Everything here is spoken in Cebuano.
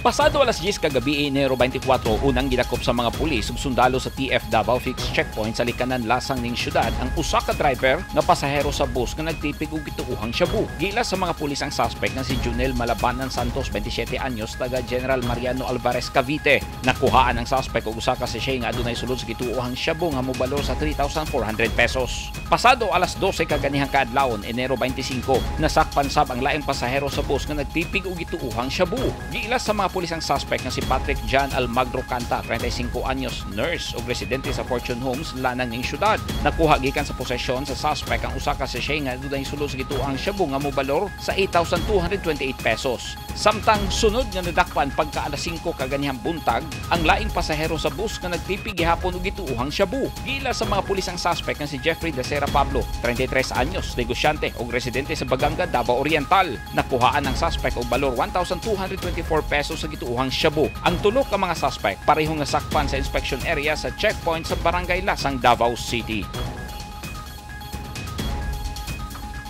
Pasado alas 10 kagabi, Enero 24, unang gidakop sa mga pulis ug sundalo sa TF Davao Fixed Checkpoint sa likanan Lasang ning syudad ang usa ka driver nga pasahero sa bus nga nagtipig og gituohang shabu. Giila sa mga pulis ang suspect nga si Junel Malabanan Santos, 27 anyos, taga General Mariano Alvarez, Cavite. Nakuhaan ang suspect og usa ka sachet nga adunay sulod sa gituohang shabu nga mobalor sa 3,400 pesos. Pasado alas 12 kaganihang kaadlawon, Enero 25, nasakpan sab ang laing pasahero sa bus nga nagtipig og gituohang shabu. Giila sa mga pulis ang suspect nga si Patrick John Almagro Canta, 35 anyos, nurse ug residente sa Fortune Homes, Lanang ning syudad. Nakuha gikan sa posesyon sa suspect ang usa ka sachet nga adunay sulod sa gituohang shabu nga mobalor sa 8,228 pesos. Samtang sunod nga nadakpan pagka alas 5 kaganihang buntag ang laing pasahero sa bus nga nagtipig gihapon og gituohang shabu. Giila sa mga pulis ang suspect nga si Jeffrey Dacera Pablo, 33 anyos, negosyante ug residente sa Baganga, Davao Oriental. Nakuhaan ang suspect og balor 1,224 pesos sa gituohang shabu. Ang tulo ka mga suspect parehong nasakpan sa inspection area sa checkpoint sa Barangay Lasang, Davao City.